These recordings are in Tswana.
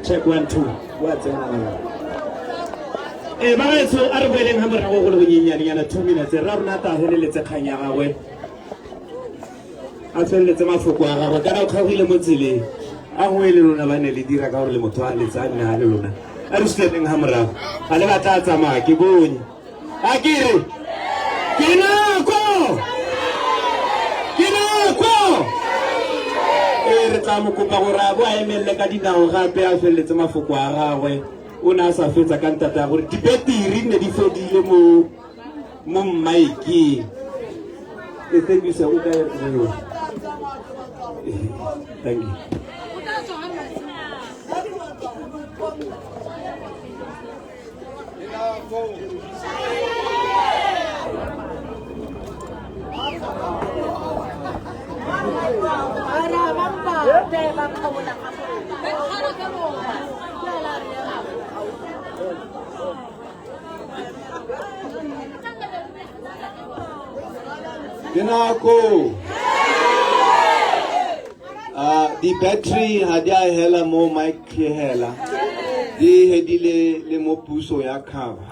Check 1 2 wa tsena. Ee bagaetsho, a re boeleng ga morago go le bonyenyanenyana 2 minutes. Ra rona ta feleletse kgang ya gagwe, a feleletse mafoko a gagwe, kana o kgaogile mo tseleng. A gongwe le lona ba ne le dira ka gore le motho a letsa nne a le lona. A re sutleleng ga morago, ga le batla a tsamaya ke bonye. A ke re ke nako, ke nako ee re tla mo kopa gore a bo a emelele ka dinao gape, a feleletse mafoko a gagwe. O ne a sa fetsa ka ntata ya gore dibetiri ne di fedile mo mmaekeng. E thank you sir, o kae? Thank you. Ke nako. Di-battery ga di a hela mo mic hela, di hedile le mo puso ya cover.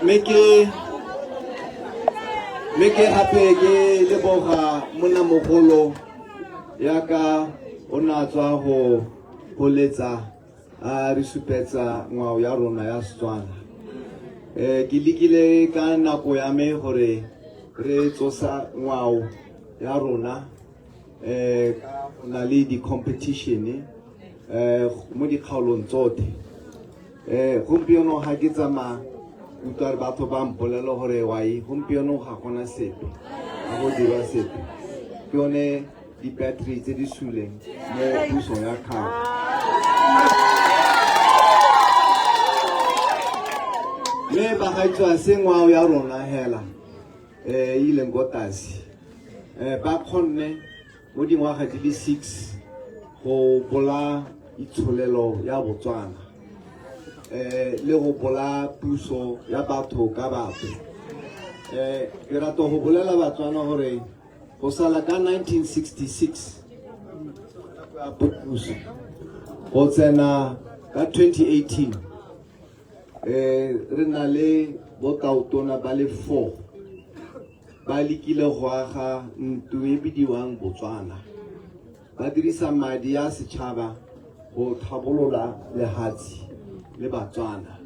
Mme ke mme ke gape ke leboga monnamogolo yaka o ne a tswa go goletsa a re supetsa ngwao ya rona ya Setswana. Ke lekile ka nako ya me gore re tsosa ngwao ya rona ka go na le di-competition mo dikgaolong tsotlhe. Gompieno ga ke tsamaya utlwa re batho ba mpolela gore wai gompieno ga gona sepe, ga go dirwa sepe. Ke yone di-battery tse di suleng mo pusong ya kgale. Mme bagaetsho a se ngwao ya rona hela e ileng ko tlase. Ba kgonne mo dingwaga di le 6 go bola itsholelo ya Botswana le go bola puso ya batho ka batho. Ke rata go bolela Batswana gore go sala ka 1966 ya puso go tsena ka 2018 re na le botautona ba le 4 ba lekile go aga ntlo e bidiwang Botswana, ba dirisa madi a setšhaba go tlhabolola lehatshe le Batswana,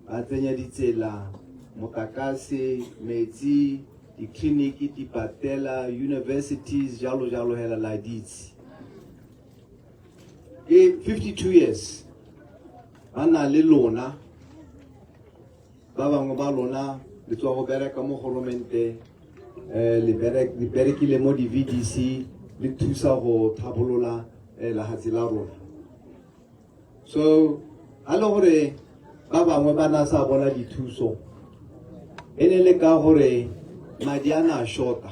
ba tsenya ditsela, motlakase, metsi, ditleliniki, dipatela, universities, jalo jalo hela la ditse. Ke 52 years ba na le lona, ba bangwe ba lona le tswa go bereka mo golomente, le berekile mo di-VDC, le thusa go tlhabolola lehatshe la rona. So a le gore ba bangwe ba na sa bona dithuso e ne le ka gore madi a na shota,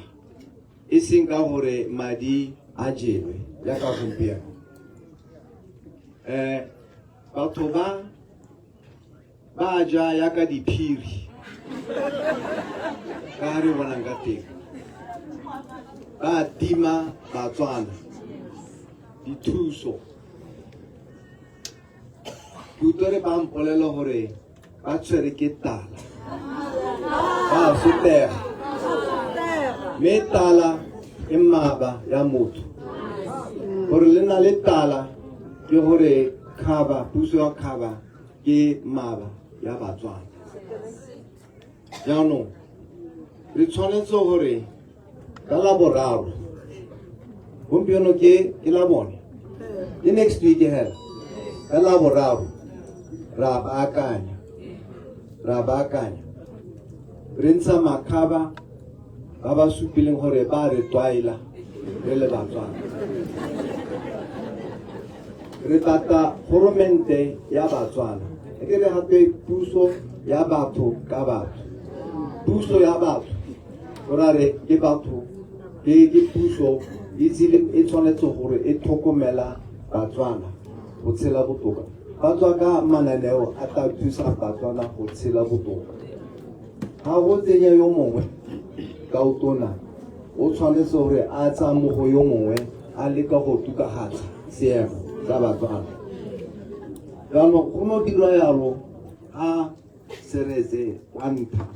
e seng ka gore madi a jelwe jaaka gompieno. Batho ba ba ja yaka diphiri ka re bonang ka teng, ba tima Batswana dithuso. Ke utlwa re ba mpolela gore ba tshwere ke tala, ba sotega, mme tala ke mmaba ya motho. Gore le na le tala ke gore khaba, puso ya khaba ke mmaba ya Batswana. Jaanong re tshwanetse gore ka la boraro, gompieno ke la bone, ke next week hela, ka la boraro ra baakanya, re ntsha makhaba ba ba supileng gore ba re twaela re le Batswana. Re batla goromente ya Batswana, e ke re gape puso ya batho ka batho, puso ya batho go ra re ke batho, ke puso e tshwanetse gore e tlhokomela Batswana go tshela botoka. Ba tswa ka mananeo a tla thusa Batswana go tshela botoka. Ga go tsenya yo mongwe tautona o tshwanetse gore a tsaya mo go yo mongwe a leka go tokafatsa seemo sa Batswana. Jaanong go no dirwa yalo ga Seretse wa ntlha.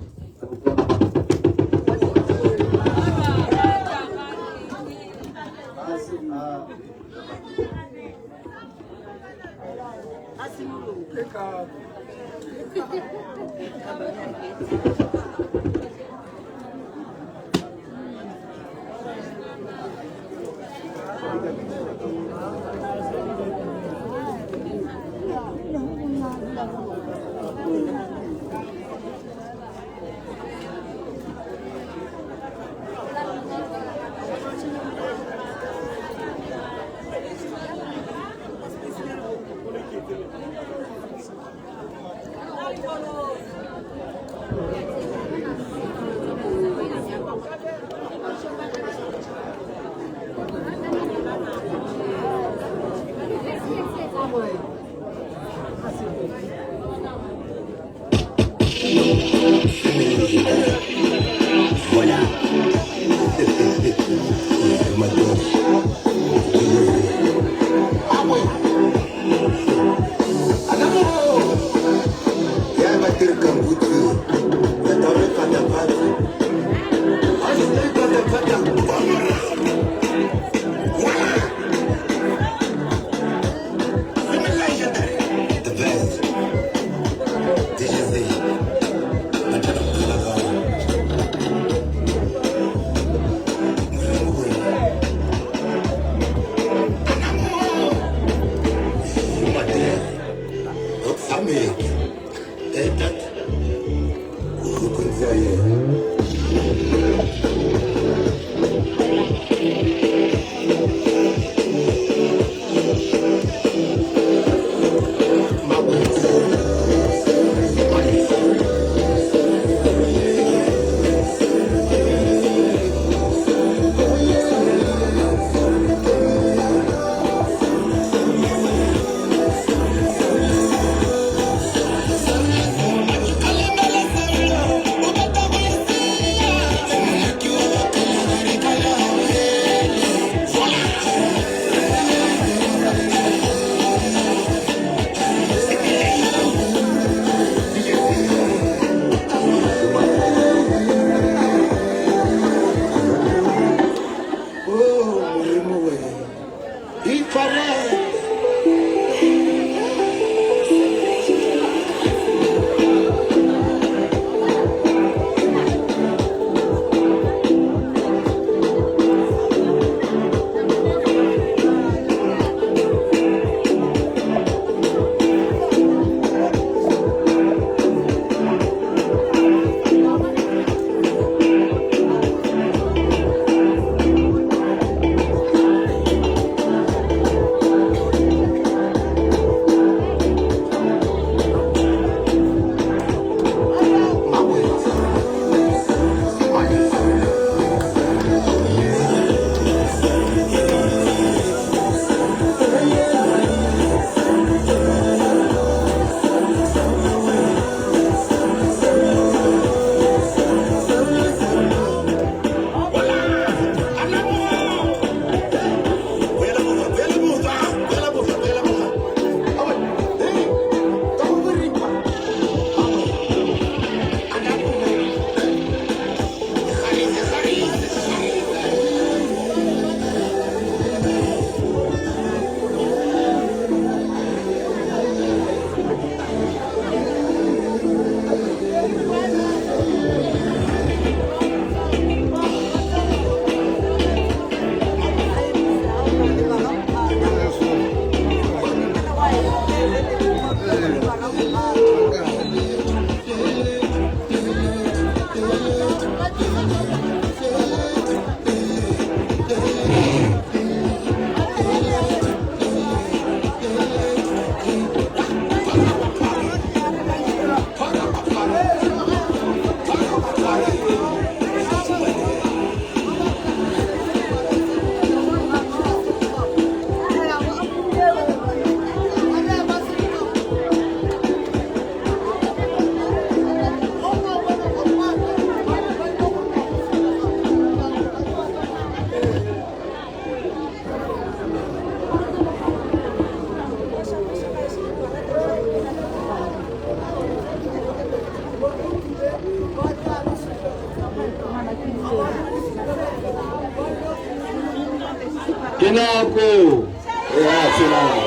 Le nako e a tshelang.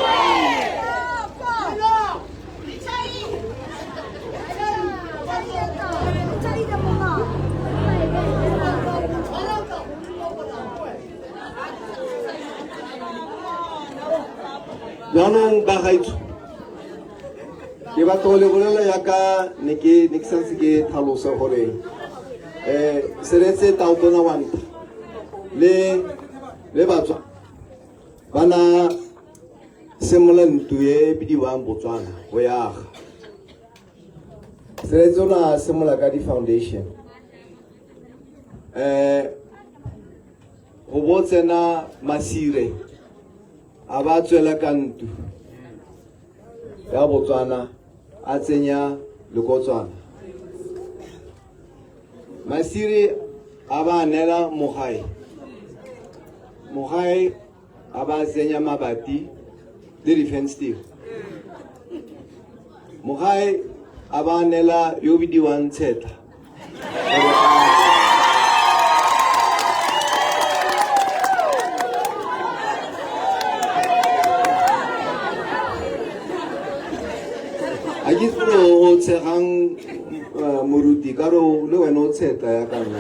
Jaanong bagaetsho, ke batla go le bolela yaka ne ke ne ke santse ke tlhalosa gore seretse tautona wa ntha le le batswa ba na simolola ntlo e bidiwang Botswana go yaga. Seretse o na simolola ka di-foundation, go bo tsena Masire a ba tswela ka ntlo ya Botswana, a tsenya lekotswana. Masire a ba neela Mogae, Mogae a ba tsenya mabati le di-fenster. Mogae a ba neela yo bidiwang Tshetla. A ke gore o tshegang, moruti, ka re le wena o tshetla ya ka nna.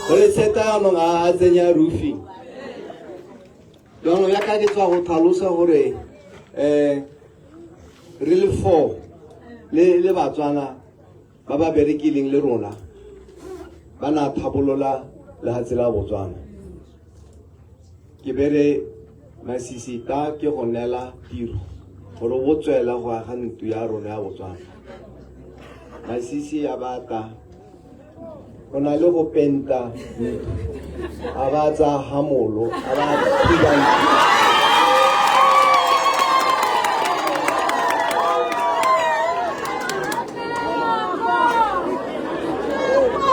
Gore tsheta jaanong a tsenya roofing. Jaanong ya ka ke tswa go tlhalosa gore re le four le Batswana ba ba berekileng le rona ba na thabolola lehatshe la Botswana. Ke bere Masisi ta ke go neela tiro gore o tswela go aga ntlo ya rona ya Botswana. Masisi a batla o na le go penta ntlo, a ba tsa hamolo, a ba thuba ntlo.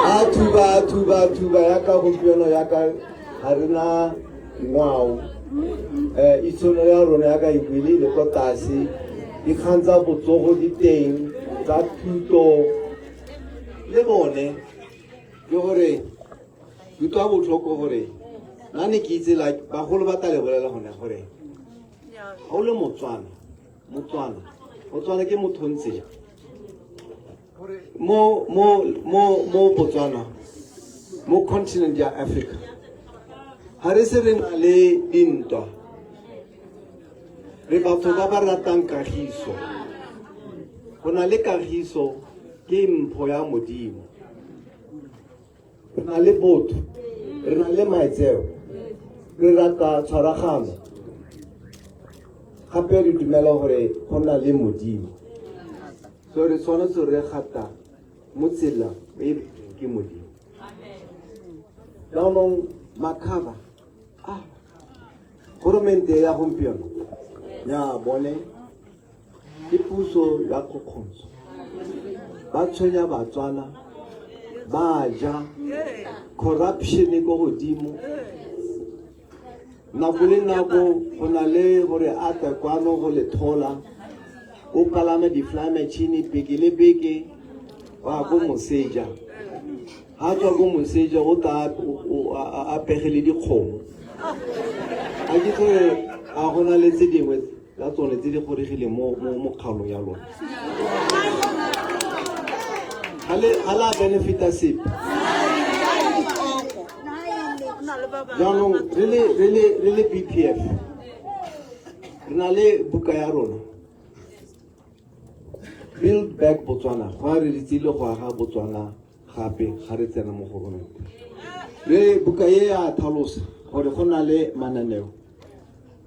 A thuba, a thuba, a thuba ya ka gompieno ya ka ga re na ngwao. Itshono ya rona ya ka e buile le ko tlase, dikgang tsa botsogo di teng, tsa thuto le bone, ke gore ke utlwa botlhoko gore nna ne ke itse like bagolo ba tla le bolela gone gore ga o le Motswana, Motswana, Motswana ke motho o ntse jang mo Botswana, mo continent ya Africa. Ga re se re na le dintwa, re batho ba ba ratang kagiso. Go na le kagiso ke mpho ya Modimo. Re na le botho, re na le maitseo, re rata tshwaragano, gape re dumela gore go na le Modimo. So re tshwanetse re gata mo tsela e ke Modimo. Jaanong Makhaba a goromente ya gompieno ya bone ke puso ya kgokgontsho, ba tshwenya Batswana, ba ja corruption e ko godimo. Nako le nako go na le gore a tle kwano go le thola, o palame di-fly machine beke le beke wa ko moseja, ha tswa ko moseja o tla a pegele dikgomo. A ke gore a gona le tse dingwe tsa tsone tse di goregileng mo kgaolong ya lona, ga le a benefita sepe. Jaanong re le BPF re na le buka ya rona, Build Back Botswana, go a re re tsile go aga Botswana gape ga re tsena mo goromente. Re buka e ya tlhalosa gore go na le mananeo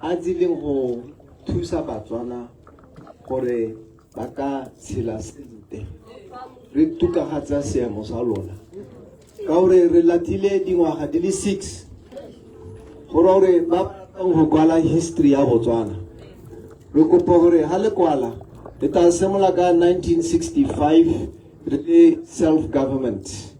a tsileng go thusa Batswana gore ba ka tshela sentle, re tokafatsa seemo sa lona, ka gore re latile dingwaga di le 6 gore gore ba batlang go kwala history ya Botswana. Re kopa gore ha le kwala le tla simolola ka 1965 re le self government,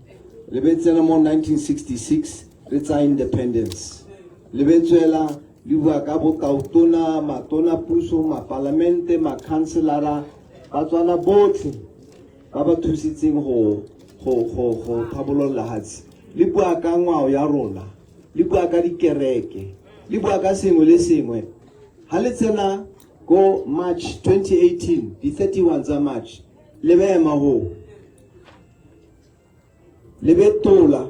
le be tsena mo 1966 re tsaya independence, le be tswela le bua ka botautona, matona puso, mapalamente, makhanselara. Batswana botlhe ba ba thusitseng go go go go tlhabolola lehatshe. Le bua ka ngwao ya rona, le bua ka dikereke, le bua ka sengwe le sengwe. Ha le tsena ko March 2018, di 31 tsa March, le bema ho le be tola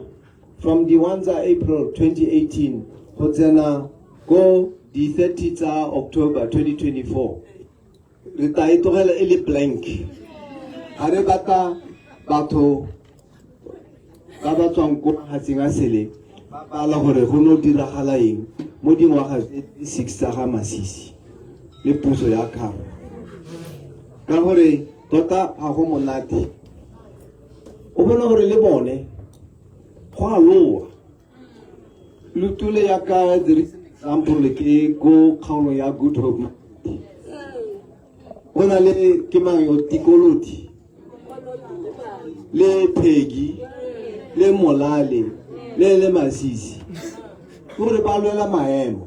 from di 1 tsa April 2018 go tsena ko di 30 tsa October 2024. Re tla e tlogela e le blank. Ga re batla batho ba ba tswang ko mafatsheng a sele ba bala gore go no diragala eng mo dingwaga tse 6 tsa ga Masisi le puso ya Khama, ka gore tota ga go monate. O bona gore le bone go a loa. Lutule ya ka, the recent example ke ko kgaolo ya Good Hope, go na le ke mang yo Tikoloti le Phegi le Molale le le Masisi, gore ba lwela maemo,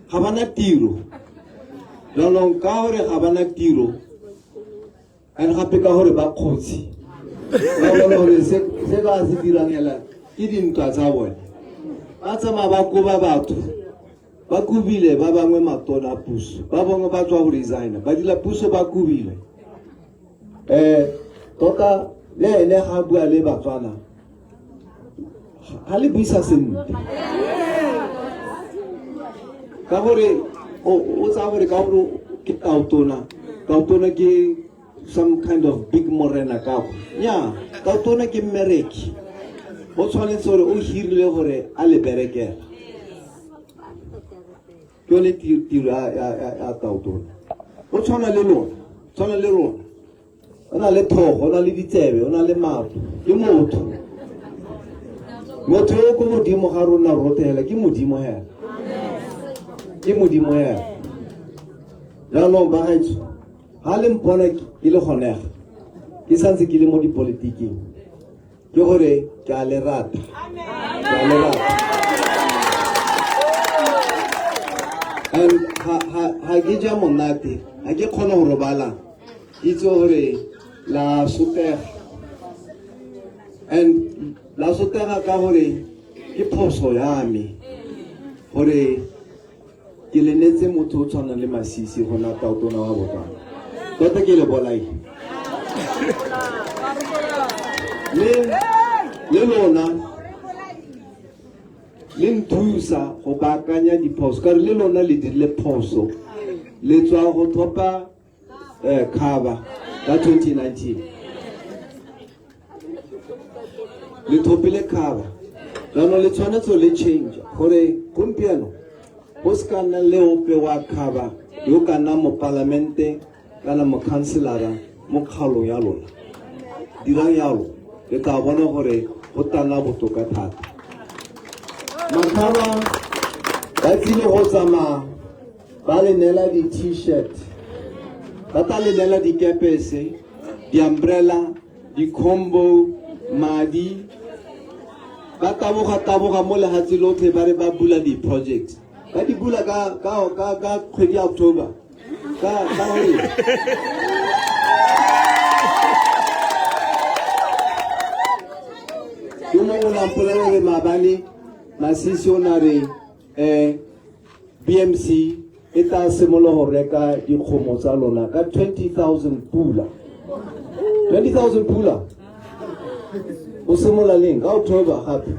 ga bana tiro. Jaanong ka gore ga bana tiro and gape ka gore ba kgotsi, ba bona gore se ba se dirang hela ke dintwa tsa bone. Ba tsamaya ba koba batho, ba kobile ba bangwe matona a puso, ba bangwe ba tswa go resigna, ba dira puso ba kobile. Tota le ene ga bua le Batswana ga le buisa sentle, ka gore o tsaya gore ka gore ke tautona, tautona ke some kind of big morena ka go nya. Tautona ke mmereki, o tshwanetse gore o hirile gore a le berekela. Ke yone tiro ya tautona. O tshwana le lona, tshwana le rona, o na le thogo, o na le ditsebe, o na le maoto, ke motho. Motho yo ko modimo ga rona rote hela ke modimo hela, ke modimo hela. Jaanong ba gaetsho, ga le mpona ke le gonega ke santse ke le mo dipolitiking, ke gore ke a le rata, ke a le rata. And ga ke ja monate, ga ke kgone go robala, itse gore la sotega, and la sotega ka gore ke phoso ya me gore ke le netse motho o tshwanang le Masisi go nna tautona wa Botswana. Tota ke le bolai le lona le nthusa go baakanya diphoso, ka re le lona le dirile phoso, le tswa go thopa cover ka 2019, le thopile cover. Jaanong le tshwanetse le change gore gompieno go se ka nna le ope wa cover yo ka nna mopalamente kana mokhanselara mo kgaolong ya lona. Dirang yalo, le tla bona gore go tla nna botoka thata. Makhaba ba tsile go tsamaya ba le neela di-t-shirt, ba tla le neela dikepese, di-umbrella, di-combo, madi. Ba taboga-taboga mo lehatshe lotlhe ba re ba bula di-project, ba di bula ka kgwedi ya October ka gore yo mongwe o ne a mpolelela gore maabane Masisi o na re BMC e tla simolola go reka dikgomo tsa lona ka 20,000 pula. 20,000 pula o simolola leng? Ka October gape.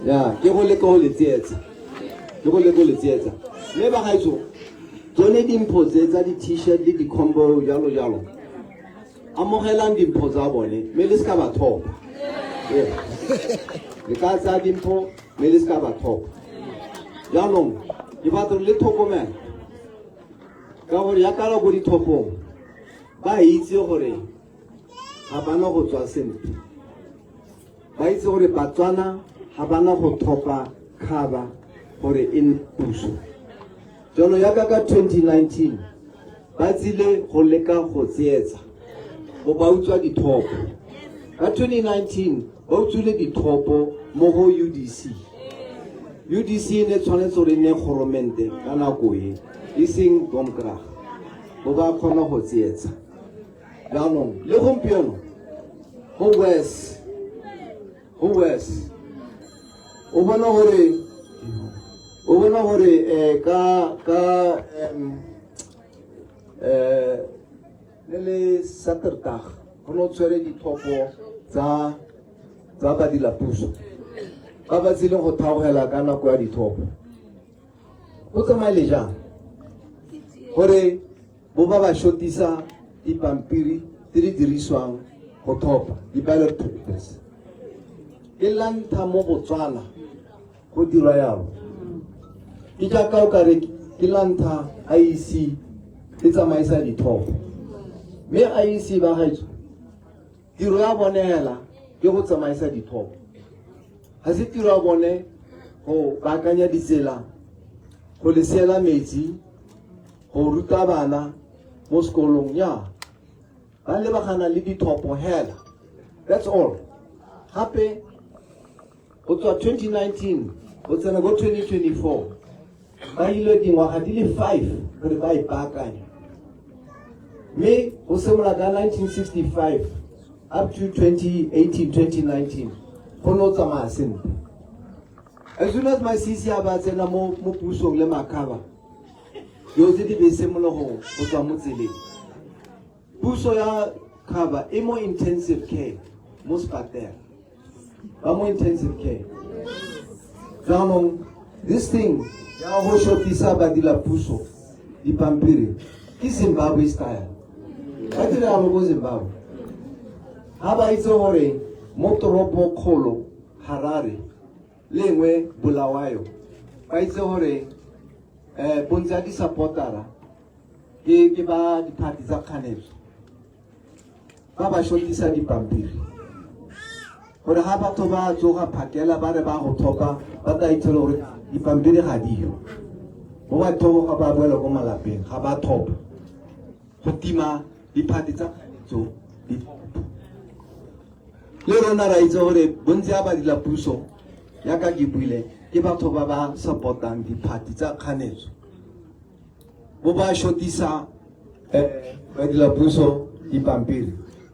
Ya ke go leka go le tsietsa, ke go leka go le tsietsa. Mme ba gaetsho, tsone dimpho tse tsa di-t-shirt le di-combo jalo jalo, amogelang dimpho tsa bone mme le se ka ba thopa. Le ka tsaya dimpho mme le se ka ba thopa. Jaanong ke batla le tlhokomela, ka gore ya kala ko dithopong ba itse gore ga bana go tswa sentle, ba itse gore Batswana ga bana go thopa cover gore e nne puso. Jaanong yaka ka 2019 ba tsile go leka go tsietsa go ba utswa dithopo. Ka 2019 ba utswile dithopo mo go UDC. UDC e ne tshwanetse gore e nne goromente ka nako e. E seng Domkrag, bo ba kgona go tsietsa. Jaanong le gompieno go worse, go worse. O bona gore o bona gore eh, ka ka um, eh, le le Saterdag go ne o tshwere dithopo tsa tsa badilapuso ba ba tsileng go thaogela ka nako ya dithopo. Go tsamaile jang gore bo ba ba shotisa dipampiri tse di dirisiwang go thopa di-ballot papers? Ke la ntlha mo Botswana go dirwa yalo. Ke jaaka o kare ke la ntlha IEC e tsamaisa dithopo, mme IEC ba gaetso tiro ya bone hela ke go tsamaisa dithopo, ga se tiro ya bone go baakanya ditsela, go le seela metsi, go ruta bana mo sekolong. Ya ba lebagana le dithopo hela, that's all. Gape go tswa 2019 go tsena ko 2024 ba ile dingwaga di le 5 gore ba ipaakanya, mme go simolola ka 1965 up to 2018 2019 go ne o tsamaya sentle. As soon as Masisi a ba tsena mo mo pusong le Makaba, dilo tse di be simologo go tswa mo tseleng. Puso ya Khaba e mo intensive care mo sepatela, ba mo intensive care. Jaanong this thing ya go shotisa badila puso dipampiri ke Zimbabwe style. Ba dira mo ko Zimbabwe, ga ba itse gore mo toropo kgolo Harare le engwe Bulawayo, ba itse gore um bontsi ya di-supportera ke ke ba diphathi tsa kganetso, ba ba shotisa dipampiri gore ga batho ba tsoga phakela ba re ba go thopa, ba tla ithole gore dipampiri ga diyo. Bo ba thoboga ba boela ko malapeng, ga ba thopa, go tima diphathi tsa kganetso dithopo. Le rona ra itse gore bontsi ya badila puso, yaka ke buile, ke batho ba ba supportang diphathi tsa kganetso, bo ba shotisa badila puso dipampiri,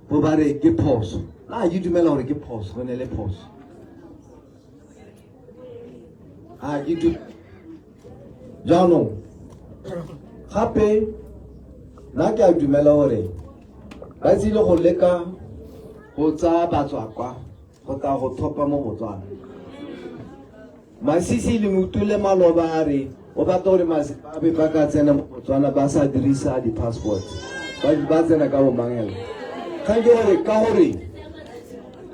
bo ba re ke phoso. Na ke dumela gore ke phoso, go ne le phoso. A ke du jaanong gape nna ke a dumela gore ba tsile go leka go tsaya batswakwa go tla go thopa mo Botswana. Masisi le motule maloba a re o batla gore Mazimbabwe ba ka tsena mo Botswana ba sa dirisa di-passport, ba tsena ka bomangela. Kgang ke gore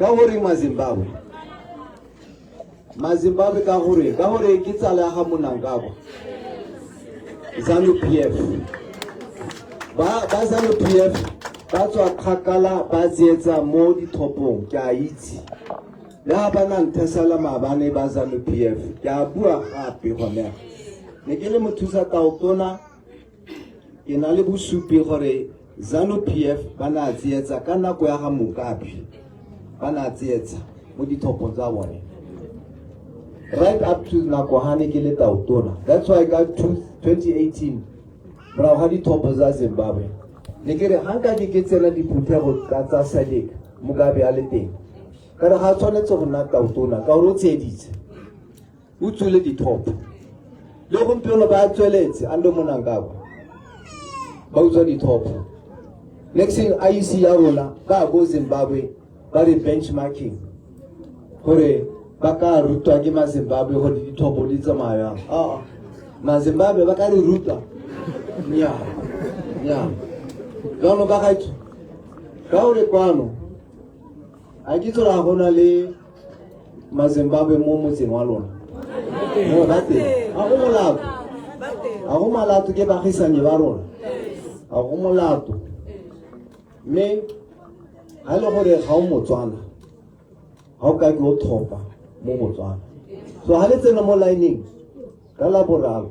ka gore Mazimbabwe Mazimbabwe ka gore ke tsala ya ga Mnangagwa, ZANU PF. Ba ZANU PF ba tswa kgakala ba tsietsa mo dithopong, ke a itse. Le ga ba na nthesela maabane ba ZANU PF, ke a bua gape gone ne ke le mothusa taotona, ke na le bosupi gore ZANU PF ba na tsietsa ka nako ya ga Mugabe, ba na tsietsa mo dithopong tsa bone right up to nako ga ne ke le taotona. That's why ka 2018 morago ga dithopo tsa Zimbabwe ne ke re ga nka ke ke tsena diphuthego ka tsa SADC Mugabe a le teng, ka re ga tshwanetse go nna taotona ka gore o tsieditse, o tswile dithopo. Le gompieno ba tsweletse ando Mnangagwa ba utswa dithopo. Next thing, IEC ya rona ba ko Zimbabwe ba re benchmarking gore ba ka rutwa ke Mazimbabwe gore dithopo di tsamaya. Aa, Mazimbabwe ba ka re ruta? Nya nya. Jaanong ba gaetso, ka gore kwano a ke tsora go na le Mazimbabwe mo motseng wa lona mo ba teng, ga go molato, ga go molato, ke baagisanyi ba rona, ga go molato. Mme ga e le gore ga o Motswana, ga o ka ke o thopa mo Botswana. So ga le tsena mo lineng ka la boraro,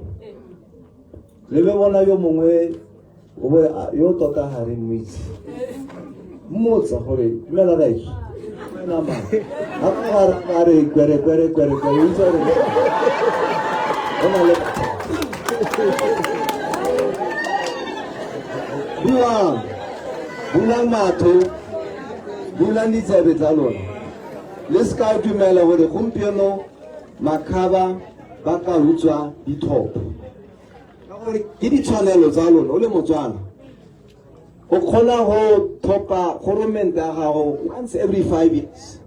le be bona yo mongwe o bo yo tota ga re mo itse, mmotsa gore dumela raetso, wena mang? Ga ka ga re kwere kwere kwere kwere, o itse gore o na le. Buang, bulang matho, bulang ditsebe tsa lona. Le se ka dumela gore gompieno Makhaba ba ka utswa ditlhopho, ka gore ke ditshwanelo tsa lona. O le Motswana o kgona go tlhopha goromente ya gago once every 5 years.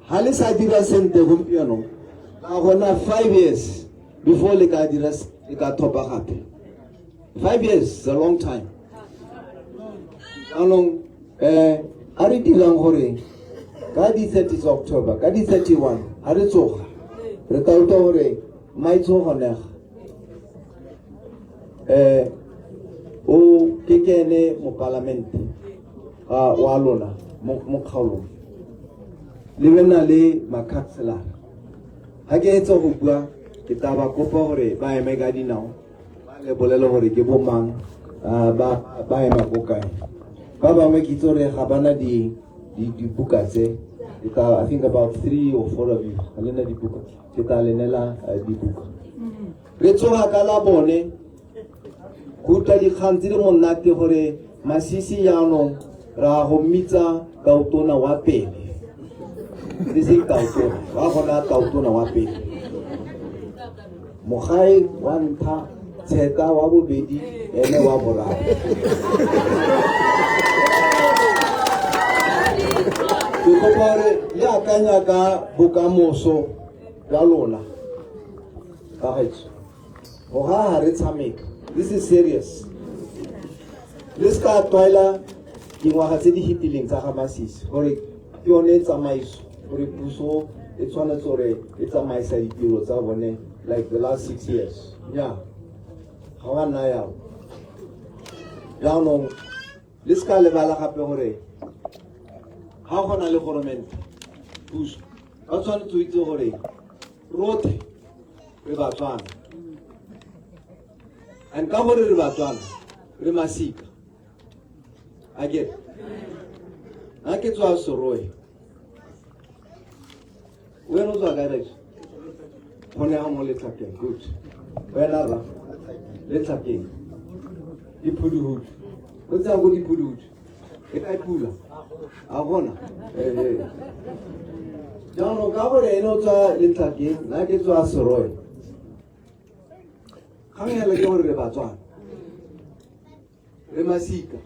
Ha le sa dira sente gompieno, la gona 5 years before le ka dira, le ka tlhopha gape. 5 years is a long time. Jaanong a re dirang gore ka di 30 tsa October, ka di 31 ha re tsoga re tla utlwa gore maitsho gonega o ke kene mopalamente wa lona mo kgaolong, le bena le makhanselara. Ha ke etse go bua, ke tla ba kopa gore ba eme ka dinao, ba le bolele gore ke bo mang, ba ema ko kae. Ba bangwe ke itse gore ga bana dibuka tse. Ke tla, I think about 3 or 4 of you ga lena dibuka, ke tla le neela dibuka. Re tsoga ka la bone go utlwa dikgang tse di monate gore Masisi jaanong ra go mmitsa tautona wa pele, e seng tautona wa gona, tautona wa pele, Mogae wa ntlha, Tsheta wa bobedi, ene wa boraro. Ke kopa gore le akanya ka bokamoso jwa lona bagaetsho. Go ga re tshameka, this is serious. Le se ka tlwaela dingwaga tse di fetileng tsa ga Masisi gore ke yone tsamaiso, gore puso e tshwanetse gore e tsamaisa ditiro tsa bone like the last 6 years. Nya ga wa nna yalo. Jaanong le se ka lebala gape gore ga go na le goromente, puso ba tshwanetse go itse gore rotlhe re Batswana, and ka gore re Batswana re masika. Akere nna ke tswa Serowe, wena o tswa kae rexo? Gone ga mo Letlhakeng. Good. Wena ra Letlhakeng, Diphuduhudu, o tsaya ko Diphuduhudu e kae pula? A gona. Ee, jaanong ka gore ene o tswa Letlhakeng, nna ke tswa Serowe, kgang hela ke gore re Batswana, re masika.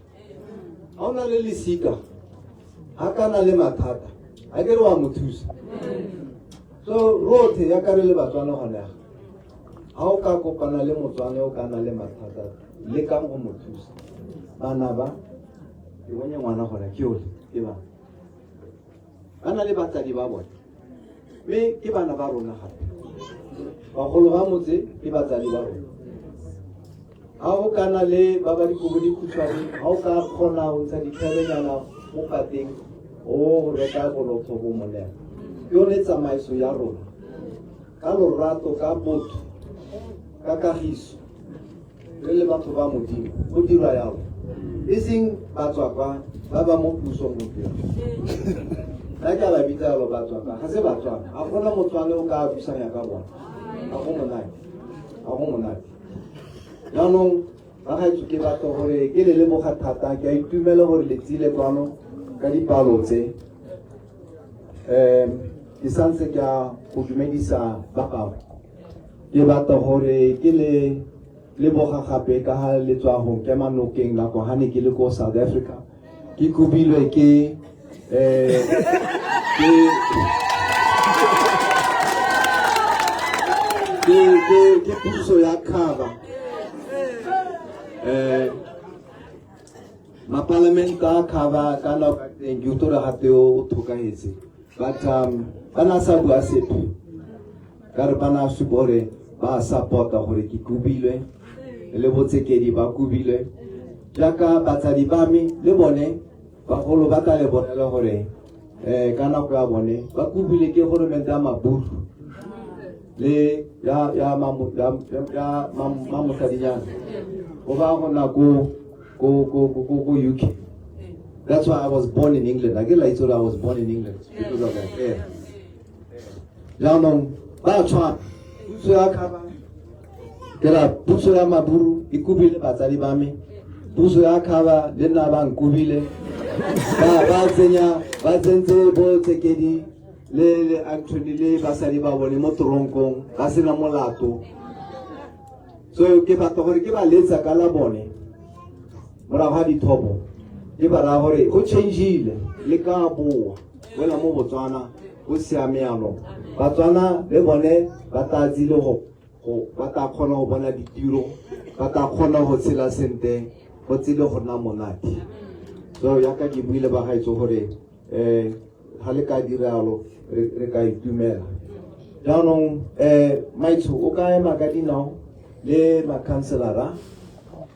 Ga o na le lesika, ga ka na le mathata, ga ke re wa mo thusa. So rotlhe ya ka re le Batswana gone, ga o ka kopana le Motswana o ka na le mathata, lekang go mo thusa. Bana ba ke bonye ngwana gone ke ole, ke bana ba na le batsadi ba bone, mme ke bana ba rona gape. Bagolo ba motse ke batsadi ba rona. Ga o ka na le ba ba dikobo dikhutshwane, ga o ka kgona go ntsha ditlhabenyana mo pateng o go reka borotho bo molemo. Ke yone tsamaiso ya rona, ka lorato, ka botho, ka kagiso, re le batho ba Modimo go dira yalo, e seng batswakwa ba ba mo pusong gompieno. Nna ke a ba bitsa yalo, batswakwa. Ga se Batswana, ga gona Motswana o ka busanya ka bona. Ga go monate, ga go monate. Jaanong bagaetsho, ke batla gore ke le leboga thata. Ke a itumela gore le tsile kwano ka dipalo tse. Ke santse ke a go dumedisa ba bangwe. Ke batla gore ke le leboga gape ka ga le tswa go nkema nokeng nako ga ne ke le ko South Africa. Ke kobilwe ke ke puso ya Khaba, mapalamente a Khaba ka nako ya teng. Ke utlwa gore gape o tlhokahetse, but ba na sa bua sepe, ka re ba na supa gore ba support-a gore ke kobilwe le botsekedi ba kobilwe jaaka batsadi ba me. Le bone bagolo ba tla le bonela gore ka nako ya bone ba kobile ke goromente ya Maburu le ya mamosadinyana go ba gona ko UK. That's why I was born in England. I get like I was born in England because of that. Yeah. Jaanong ba tshwana, puso ya Khaba, ke ra puso ya Maburu e kobile batsadi ba me. Puso ya Khaba le nna ba nkobile ba ba tsenya ba tsentse bo Tsekedi le le Anthony le basadi ba bone mo toronkong ba sena molato. So ke batla gore ke ba letsa ka la bone morago ga dithopo, ke ba raya gore go changeile le ka boa wela mo Botswana go siame yanong. Batswana le bone ba tla tsile go ba tla kgona go bona ditiro, ba tla kgona go tshela sentle, go tsile go nna monate. So yaka ke buile ba gaetso gore ga le ka diralo re ka itumela. Jaanong maitsho o ka ema ka dinao le makhanselara,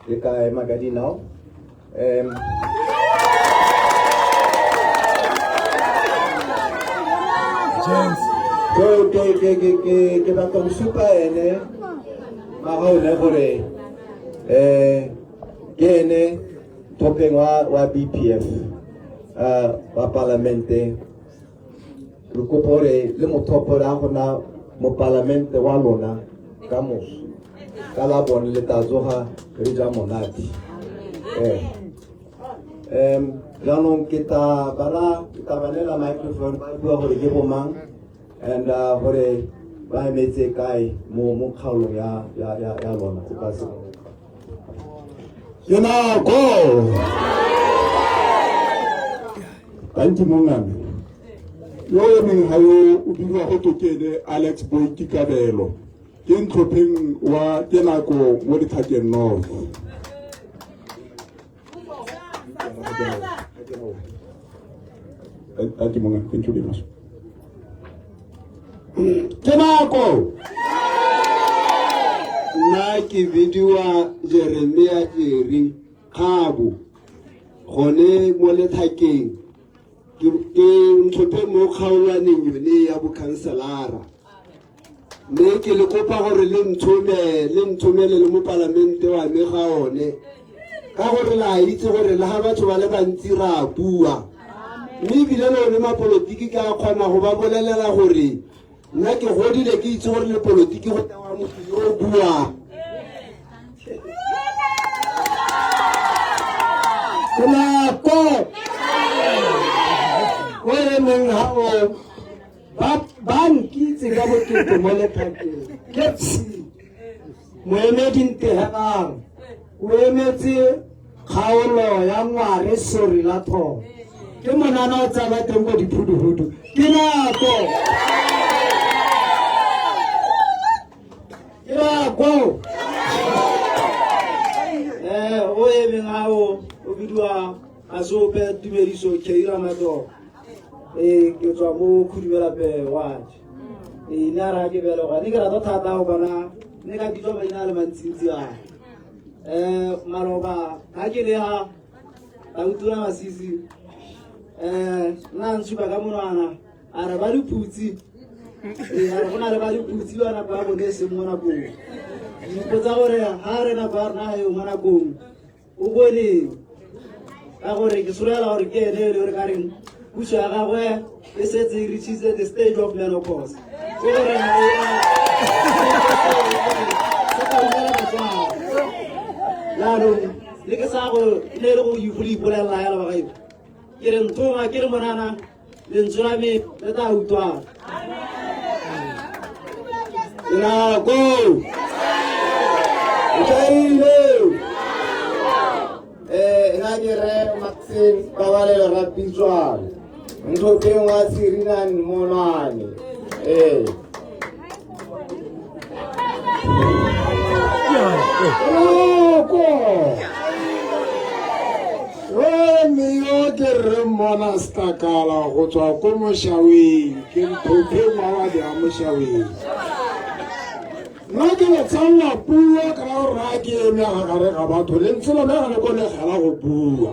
le ka ema ka dinao. So ke batla go supa ene magaone gore ke ene ntlhopheng wa BPF wa palamente. Re kopa gore le mothopo re a gona mopalamente wa lona ka moso ka la bone le tla tsoga re ja monate. Jaanong ke tla bara ke tla ba neela microphone ba bua gore ke bomang and gore ba emetse kae mo kgaolong ya lona. O ka se Ke nako. Thank you mongame. Yo o emeng ga yo o bidiwa go to ke ene Alex Boiki Kabelo. Ke ntlhopheng wa ke nako mo Letlhakeng North. Thank you mongame. Thank you very much. Ke nako. Nna ke bidiwa Jeremia Jerry Kgabo gone mo Letlhakeng. Ke ntlhophe mo kgaolwaneng yone ya bokhanselara. Mme ke le kopa gore le nthomele le mopalamente wa me ga one. Ka gore la itse gore le ga batho ba le bantsi ra bua. Mme ebile le one mapolotiki ke a kgona go ba bolelela gore nna ke godile ke itse gore lepolotiki go tewa motho yo o buang. Ke nako o emeng ga o ba nkitse ka bokete mo Letlhakeng. Ke moemedi Ntehelang o emetse kgaolo ya Ngware Sori la Thobo. Ke monana o tsaba teng ko diphuduhudu. Ke nako. Ke nako. O emeng ga o bidiwa Asope Tumediso Keira Matoko. Ke tswa mo Khudumelape ward. Ne a raya ke belega. Ne ke rata thata go bona ne ka bitswa maina a le mantsintsi a. Maloba ga ke le ha Tautona Masisi nna ntshupa ka monwana a re ba diphutsi. A re go na le ba diphutsi ba nako ya bone e seng mo nakong. Mpotsa gore ha re nako ya rona ga eo mo nakong o bone ka gore ke solofela gore ke ene e le gore ka reng puso ya gagwe e setse e reachitse the stage of menopause. Ke gore jaanong le ke sa go ne le go ipolelela fela ba gaeno. Ke re nthoma ke re monana lentswe la me le tla utlwana. Nako. Nkaile. Nna ke re Maxine Pabalelo Rapitswana. Ntlhopheng wa Serinane Monwane. Nako. Mme yo ke rre Mmona Stakala go tswa ko Moshaweng, ke ntlhopheng wa wa di a Moshaweng. Nna ke le tsalla puo ka ra gore a ke eme ga gare ga batho lentswe lone ga le ko legala go bua.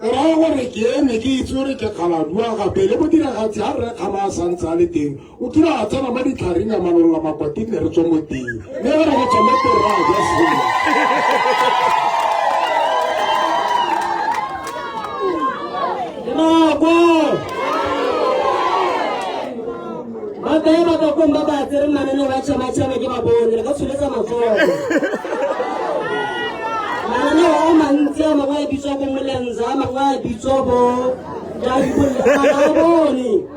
Ke raya gore ke eme ke itse gore ke kgaladua gape le bodiragatsi ha rre Kgama a santse a le teng o kile a tsena mo ditlhareng a manolola makwati ne re tswa mo teng mme re go tswa mo teng ra ja sengwe. Nako. Ba kae ba ka kong ba ba tsere mananeo a tšhaba-tšhaba ke ba bone, re ka tsholetsa matsogo. Mananeo a mangwe a bitswa bo Molenza, a mangwe a bitswa bo Jadibolle, ga ba bone.